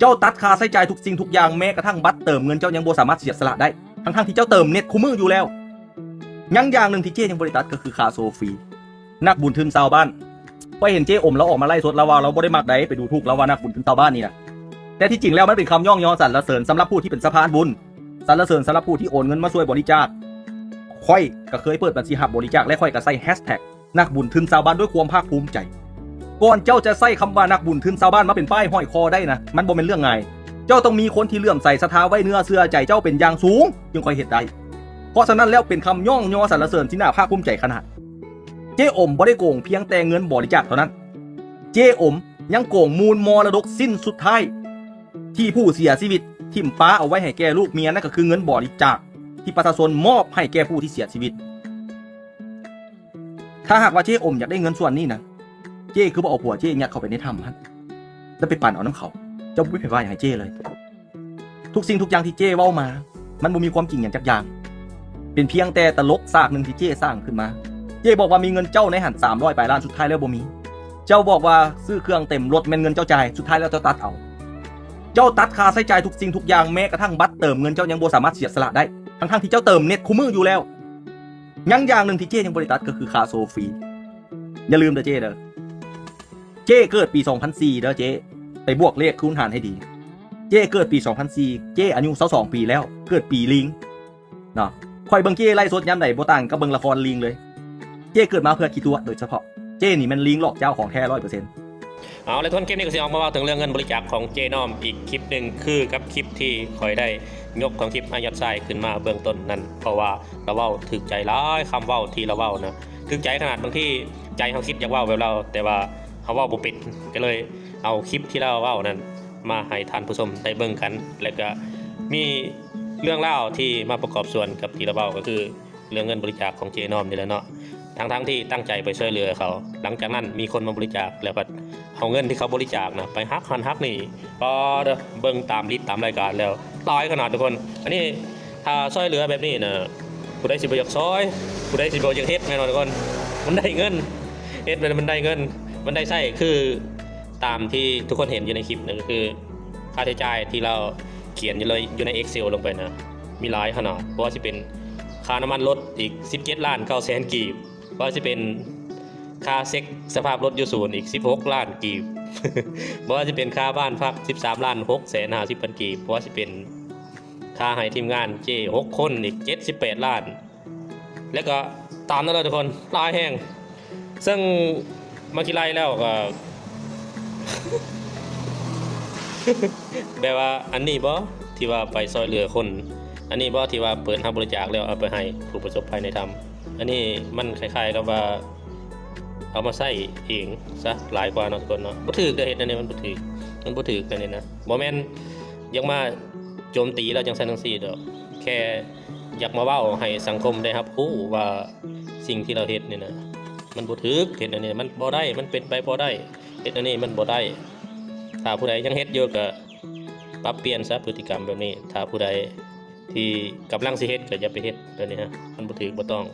ເຈົ້າຕັດຄ່າໃຊ້ຈ່າຍທຸກສິ່ງທຸກຢ່າງ ແມ້ກະທັ່ງບັດເຕີມເງິນເຈົ້າຍັງບໍ່ສາມາດສຽດສະຫຼະໄດ້ ທັງໆທີ່ເຈົ້າເຕີມເນັດຄູ່ມື້ຢູ່ແລ້ວ. ຍັງຢ່າງໜຶ່ງທີ່ເຈ້ຍັງບໍ່ໄດ້ຕັດ ກໍຄືຄ່າໂຊຟີ. ນັກບຸນທຶນຊາວບ້ານ ຂ້ອຍເຫັນເຈ້ອົມລາວອອກມາໄລຟ໌ສົດ ລາວວ່າລາວບໍ່ໄດ້ມັກໃດ ໄປດູຖູກລາວວ່ານັກບຸນທຶນຊາວບ້ານນີ້ນະ. ແຕ່ທີ່ຈິງແລ້ວມັນເປັນຄຳຍ້ອງຍໍສັນລະເສີນສຳລັບຜູ້ທີ່ເປັນສະພານບຸນ, ສັນລະເສີນສຳລັບຜູ້ທີ່ໂອນເງິນມາຊ່ວຍບໍລິຈາກ. ຂ້ອຍກໍເຄີຍເປີດບັນຊີຮັບບໍລິຈາກ ແລະ ຂ້ອຍກໍໃຊ້ແຮັສແທັກ ນັກບຸນທຶນຊາວບ້ານດ້ວຍຄວາມພາກພູມໃຈ. ກ່ອນເຈົ້າຈະໃຊ້ຄຳວ່ານັກບຸນທຶນຊາວບ້ານມາເປັນປ້າຍຫ້ອຍຄໍໄດ້ນະ, ມັນບໍ່ແມ່ນເລື່ອງງ່າຍ. ເຈົ້າຕ້ອງມີຄົນທີ່ເຫຼື້ອມໃສສັດທາໄວ້ເນື້ອເຊື່ອໃຈເຈົ້າເປັນຢ່າງສູງ ຈຶ່ງຄ່ອຍເຮັດໄດ້. ເພາະສະນັ້ນແລ້ວ ເປັນຄຳຍ້ອງຍໍສັນລະເສີນທີ່ໜ້າພາກພູມໃຈຂະໜາດ. ເຈ້ອົມບໍ່ໄດ້ໂກງພຽງແຕ່ເງິນບໍລິຈາກເທົ່ານັ້ນ, ເຈ້ອົມຍັງໂກງມູນມໍລະດົກຊິ້ນສຸດທ້າຍ ທີ່ຜູ້ເສຍຊີວິດຖິ້ມປະເອົາໄວ້ໃຫ້ແກ່ລູກເມຍ, ນັ້ນກໍຄືເງິນບໍລິຈາກທີ່ປະຊາຊົນມອບໃຫ້ແກ່ຜູ້ທີ່ເສຍຊີວິດ. ຖ້າຫາກວ່າເຈ້ອົມຢາກໄດ້ເງິນສ່ວນນີ້ນະ, ເຈ້ຄືບໍ່ເອົາຜົວເຈ້ຍັດເຂົ້າໄປໃນຖ້ຳຫັ້ນ ແລ້ວໄປປັ່ນເອົານຳເຂົາ? ເຈົ້າບໍ່ມີໃຜວ່າຫຍັງໃຫ້ເຈ້ເລີຍ. ທຸກສິ່ງທຸກຢ່າງທີ່ເຈ້ເວົ້າມາ ມັນບໍ່ມີຄວາມຈິງຫຍັງຈັກຢ່າງ, ເປັນພຽງແຕ່ຕະຫຼົກສາກໜຶ່ງທີ່ເຈ້ສ້າງຂຶ້ນມາ. ເຈ້ບອກວ່າມີເງິນເຈົ້າໃນຫັ້ນສາມຮ້ອຍປາຍລ້ານ, ສຸດທ້າຍແລ້ວບໍ່ມີ. ເຈົ້າບອກວ່າຊື້ເຄື່ອງເຕັມລົດແມ່ນເງິນເຈົ້າຈ່າຍ, ສຸດທ້າຍແລ້ວເຈົ້າຕັດເອົາ. ເຈົ້າຕັດຄ່າໃຊ້ຈ່າຍທຸກສິ່ງທຸກຢ່າງ, ແມ້ກະທັ່ງບັດເຕີມເງິນເຈົ້າຍັງບໍ່ສາມາດເສຍສະຫຼະໄດ້, ທັງໆທີ່ເຈົ້າເຕີມເນັດຄູ່ມື້ຢູ່ແລ້ວ. ຍັງຢ່າງໜຶ່ງທີ່ເຈ້ຍັງບໍ່ໄດ້ຕັດ ກໍຄືຄ່າໂຊຟີ. ຢ່າລືມເດີເຈ້ເດີ, ເຈ້ເກີດປີສອງພັນສີ່ເດີເຈ້, ໄປບວກເລກຄູນຫານໃຫ້ດີ. ເຈ້ເກີດປີສອງພັນສີ່, ເຈ້ອາຍຸຊາວສອງປີແລ້ວ, ເກີດປີລີງເນາະ. ຂ້ອຍເບິ່ງເຈ້ໄລຟ໌ສົດຍາມໃດ ບໍ່ຕ່າງກັບເບິ່ງລະຄອນລີງເລີຍ. ເຈ້ເກີດມາເພື່ອຂີ້ຕົວະໂດຍສະເພາະ. ເຈ້ນີ້ແມ່ນລີງຫຼອກເຈົ້າຂອງແທ້ຮ້ອຍເປີເຊັນ. ເອົາລະ ທຸກຄົນ, ຄລິບນີ້ກໍຊິອອກມາເວົ້າເຖິງເລື່ອງເງິນບໍລິຈາກຂອງເຈ້ນ້ອມອີກຄລິບໜຶ່ງ ຄືກັບຄລິບທີ່ຂ້ອຍໄດ້ຍົກຂອງຄລິບອາຍັດຊາຍຂຶ້ນມາເບື້ອງຕົ້ນນັ້ນ, ເພາະວ່າລາວເວົ້າຖືກໃຈຫຼາຍ, ຄຳເວົ້າທີ່ລາວເວົ້ານະ ຖືກໃຈຂະໜາດບາງທີໃຈເຮົາຄິດຢາກເວົ້າແບບລາວ, ແຕ່ວ່າເຮົາເວົ້າບໍ່ເປັນ, ກໍເລີຍເອົາຄລິບທີ່ລາວເວົ້ານັ້ນມາໃຫ້ທ່ານຜູ້ຊົມໄດ້ເບິ່ງກັນ, ແລ້ວກໍມີເລື່ອງລາວທີ່ມາປະກອບສ່ວນກັບທີ່ລາວເວົ້າ, ກໍຄື ເລື່ອງເງິນບໍລິຈາກຂອງເຈນ້ອມນີ້ແຫຼະເນາະ, ທັງໆທີ່ຕັ້ງໃຈໄປຊ່ວຍເຫຼືອເຂົາ, ຫຼັງຈາກນັ້ນມີຄົນມາບໍລິຈາກ ແລ້ວພັດເອົາເງິນທີ່ເຂົາບໍລິຈາກນະໄປຫັກຫັ້ນຫັກນີ້, ປາດ ເບິ່ງຕາມລິດຕາມລາຍການແລ້ວຫຼາຍຂະໜາດທຸກຄົນ. ອັນນີ້ຖ້າຊ່ວຍເຫຼືອແບບນີ້ນະ ຜູ້ໃດຊິບໍ່ຢາກຊ່ອຍ, ຜູ້ໃດຊິບໍ່ຢາກເຮັດ ແມ່ນບໍ່ທຸກຄົນ? ມັນໄດ້ເງິນ, ເຮັດແລ້ວມັນໄດ້ເງິນ, ມັນໄດ້ໃຊ້ ຄືຕາມທີ່ທຸກຄົນເຫັນຢູ່ໃນຄລິບນະ, ກໍຄືຄ່າໃຊ້ຈ່າຍທີ່ລາວຂຽນຢູ່ໃນ ຢູ່ໃນ Excel ລົງໄປນະ ມີຫຼາຍຂະໜາດ, ບໍ່ວ່າຊິເປັນຄ່ານ້ຳມັນລົດອີກສິບເຈັດລ້ານເກົ້າແສນກີບ, ບໍ່ວ່າຊິເປັນຄ່າເຊັກສະພາບລົດຢູ່ສູນອີກສິບຫົກລ້ານກີບ, ບໍ່ວ່າຊິເປັນຄ່າບ້ານພັກສິບສາມລ້ານຫົກແສນຫ້າສິບພັນກີບ, ບໍ່ວ່າຊິເປັນຄ່າໃຫ້ທີມງານເຈ້ຫົກຄົນອີກເຈັດສິບແປດລ້ານ, ແລ້ວກໍຕາມນັ້ນແຫຼະທຸກຄົນ, ຫຼາຍແຮງ. ເຊິ່ງມາຄິດໄລ່ແລ້ວກໍ ແບບວ່າອັນນີ້ບໍ່ ທີ່ວ່າໄປຊ່ອຍເຫຼືອຄົນ? ອັນນີ້ບໍ່ ທີ່ວ່າເປີດຮັບບໍລິຈາກແລ້ວເອົາໄປໃຫ້ຜູ້ປະສົບໄພໃນຖ້ຳ? ອັນນີ້ມັນຄ້າຍໆກັບວ່າເອົາມາໃຊ້ເອງຊະຫຼາຍກວ່າເນາະທຸກຄົນເນາະ. ບໍ່ຖືກເດີ ເຮັດແນວນີ້ມັນບໍ່ຖືກ, ມັນບໍ່ຖືກແນວນີ້ນະ. ບໍ່ແມ່ນຢາກມາໂຈມຕີລາວຈັ່ງຊັ້ນຈັ່ງຊີ້ດອກ, ແຄ່ຢາກມາເວົ້າໃຫ້ສັງຄົມໄດ້ຮັບຮູ້ວ່າ ສິ່ງທີ່ລາວເຮັດນີ້ນະ ມັນບໍ່ຖືກ, ເຮັດອັນນີ້ມັນບໍ່ໄດ້, ມັນເປັນໄປບໍ່ໄດ້, ເຮັດອັນນີ້ມັນບໍ່ໄດ້. ຖ້າຜູ້ໃດຍັງເຮັດຢູ່ກໍປັບປ່ຽນຊະພຶດຕິກຳແບບນີ້, ຖ້າຜູ້ໃດທີ່ກຳລັງຊິເຮັດກໍຢ່າໄປເຮັດແບບນີ້ນະ, ມັນບໍ່ຖືກບໍ່ຕ້ອງ.